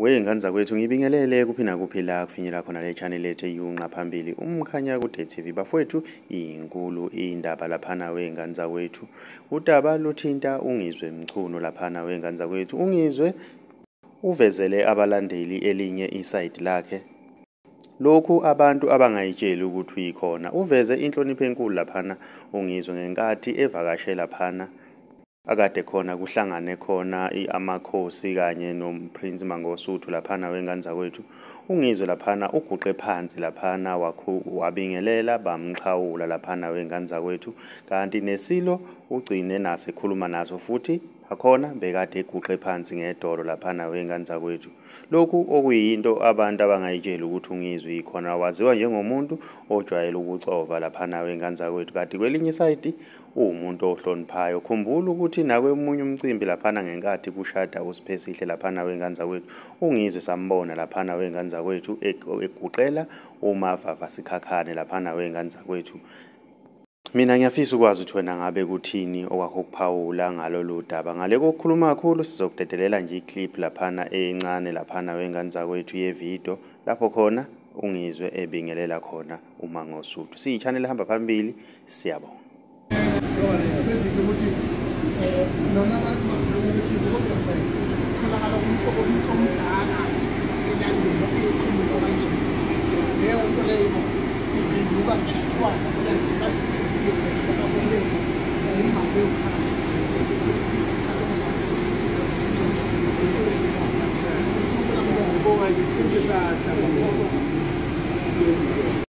Wey'ngane zakwethu, ngibingelele kuphi nakuphi la kufinyela khona le channel ethu eyunqa phambili uMkhanyakude TV. Bafowethu, inkulu indaba laphana wey'ngane zakwethu. Udaba luthinta uNgizwe Mchunu laphana wey'ngane zakwethu. UNgizwe uvezele abalandeli elinye isayidi lakhe. Lokhu abantu abangayitsheli ukuthi uyikhona. Uveze inhlonipho enkulu laphana uNgizwe ngenkathi evakashe laphana akade khona kuhlangane khona amakhosi kanye noPrince Mangosuthu laphana wey'ngane zakwethu. UNgizwe laphana uguqe phansi laphana wabingelela bamxhawula laphana wey'ngane zakwethu. Kanti neSilo ugcine naso ekhuluma naso futhi nakhona bekade eguqe phansi ngedolo laphana wey'ngane zakwethu. Lokhu okuyinto abantu abangayitsheli ukuthi uNgizwe yikhona, waziwa njengomuntu ojwayele ukuxova laphana wey'ngane zakwethu. Kanti kwelinye isayidi uwumuntu ohloniphayo. Khumbula ukuthi nakwemunye umcimbi laphana ngenkathi kushada uSiphesihle laphana wey'ngane zakwethu, uNgizwe sambona laphana wey'ngane zakwethu eguqela uMavava Sikhakhane laphana wey'ngane zakwethu. Mina ngiyafisa ukwazi ukuthi wena ngabe kuthini okwakho ukuphawula ngalolu daba. Ngale kokukhuluma kakhulu sizokudedelela nje iclip laphana encane laphana wey'ngane zakwethu yevidiyo lapho khona uNgizwe ebingelela khona uMangosuthu. Siyi-channel ehamba phambili, siyabonga. Bezithi ukuthi noma abantu bakhuluma ukuthi kutholakala umuntu omdala elandela iqiniso kanje, leyo nto leyo iphenduka mshishwana ibe imali yokukhala.